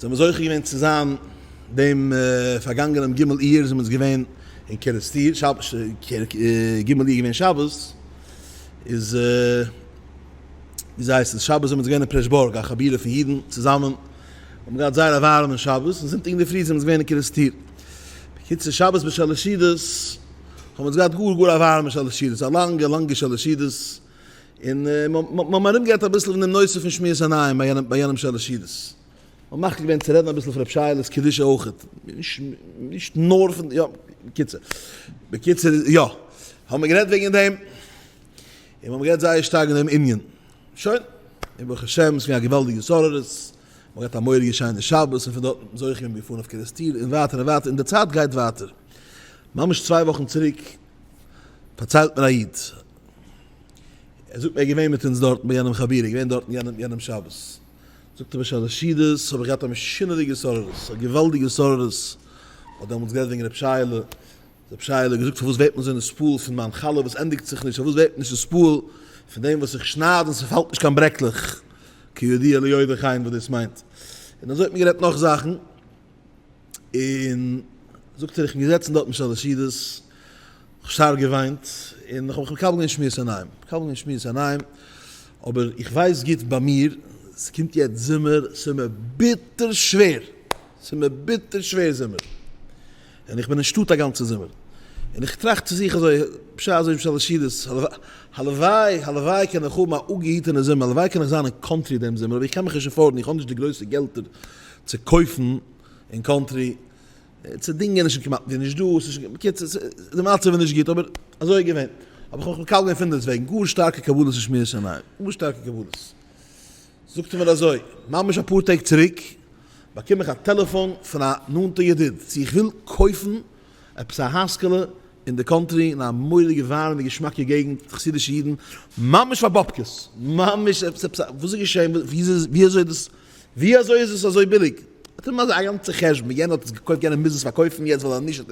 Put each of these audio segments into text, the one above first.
זעמיר זוכה געווען צו זיין דעם פארגאנגענעם ג' אייר זעמיר אונז געווען אין קערעסטיר, ג' אייר געווען שבת, איז וויאזוי הייסט עס, שבת זעמיר אונז געווען אין פרעשבורג א חבורה פון אידן צוזאמען, האבן געהאט זייער א ווארעמען שבת, און זונטאג אינדערפרי זעמיר אונז געווען אין קערעסטיר. בקיצור שבת ביי שלש סעודות האבן אונז געהאט גאר גאר א ווארעמע שלש סעודות, א לאנגע לאנגע שלש סעודות, און מ'האט ארומגערעדט אביסל פון דעם נושא פון שמירת עיניים ביי יענעם שלש סעודות. מ'האט מחליט געווען צו רעדן אביסל פון רב שייעלע'ס קדושה אויכעט, נישט נאר פון, יא, בקיצור, בקיצור, יא, האבן מיר גערעדט וועגן דעם, און מ'האט גערעדט זייער שטארק אין דעם ענין. שוין, און ברוך השם, ס'איז געווען א געוואלדיגע התעוררות, מ'האט געהאט א מורא'דיגע שיינע שבת, און פון דארט זוכה געווען געפארן אויף קערעסטיר, און ווייטער און ווייטער, און די צייט גייט ווייטער. ממש צוויי וואכן צוריק פארציילט מיר א איד, ער זאגט מיר ער איז געווען מיט אונז דארטן ביי יענעם חבורה, געווען דארטן יענעם יענעם שבת, זאגט ער ביי שלש סעודות האב איך געהאט א משונה'דיגע התעוררות, א געוואלדיגע התעוררות, מ'האט דעמאלטס גערעדט וועגן ר' שייעלע, ר' שייעלע האט געזאגט פארוואס ווערט מען אזוי נתפעל פון מיין חלה וואס ענדיגט זיך נישט, פארוואס ווערט מען נישט נתפעל פון דעם וואס איך שנייד און ס'פאלט נישט קיין ברעקלעך, כידוע ליודעי חן וואס דאס מיינט, און אזוי האט מען גערעדט נאך זאכן. און זאגט ער איך בין געזעצן דארט אין שלש סעודות, כ'האב שטארק געוויינט, און כ'האב מיך מקבל געווען שמירת עיניים, מקבל געווען שמירת עיניים, אבער איך ווייס גוט ביי מיר, ס'קומט יעצט זומער, ס'מיר ביטער שווער, ס'מיר ביטער שווער זומער, און איך בין אין שטאט א גאנצע זומער, און איך טראכט צו זיך אזוי, בשעת אזוי שלש סעודות, הלוואי, הלוואי קען איך האבן א אפגעהיטענע זומער, הלוואי קען איך זיין אין קאנטרי דעם זומער, אבער איך קען מיך נישט afford ן, איך האב נישט די גרויסע געלטער צו קויפן אין קאנטרי, צו דינגען איז שוין כמעט ווי נישט דא, ס'איז שוין, בקיצור, די מצב איז נישט גוט, אבער אזוי איז געווען. אבער איך האב מיך מקבל געווען פונדעסטוועגן, גאר שטארקע קבלות אין שמירת עיניים, גאר שטארקע קבלות. זאגט ער מיר אזוי, ממש אפאר טעג צוריק באקום איך א טעלעפאן פון א נאנטע ידיד, צו איך וויל קויפן עפעס א הייזקעלע אין די קאנטרי, אין א מורא'דיגע ווארעמע געשמאקע געגנט, חסידישע אידן, ממש פאר באבקעס, ממש עפעס עפעס א, וואס איז געשען, ווי אזוי איז דאס ווי אזוי איז עס אזוי ביליג? האט ער א גאנצע חשבון, יענער האט עס געקויפט יענער מוז עס פארקויפן יעצט ווייל אז נישט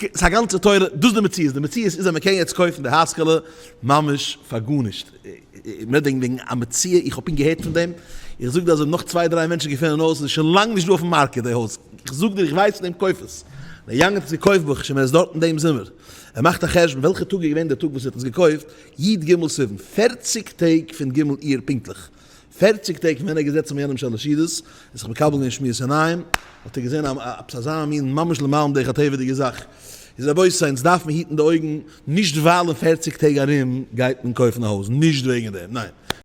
ס'איז א גאנצע תורה, דאס איז די מציאות, די מציאות איז אז מ'קען יעצט קויפן די הייזקעלע ממש פאר גארנישט, מ'רעדט וועגן וועגן א מציאה, איך האב פונקט געהערט פון דעם, איך זאג דיר אז אויב נאך צוויי דריי מענטשן געפינען אויס איז שוין לאנג נישט דא אויפן market די הויז, איך זאג דיר איך ווייס פון דעם קויף עס, דער יאנג האט עס געקויפט ברוך השם ער איז דארטן דעם זומער, ער מאכט א חשבון וועלכע טאג איז געווען די טאג וואס ער האט עס געקויפט, י ג סיוון, פערציג טעג פון ג' אייר פונקטליך. פערציג טעג פון ווען ער איז געזעצן ביי יענעם שלש סעודות און זיך מקבל געווען שמירת עיניים, האט ער געזען עפעס אזא מין ממש למעלה מדרך הטבע'דיגע זאך. איז רבותי, אונז דארף מען היטן די אויגן, נישט ווייל אין פערציג טעג ארום גייט מען קויפן א הויז, נישט וועגן דעם, ניין.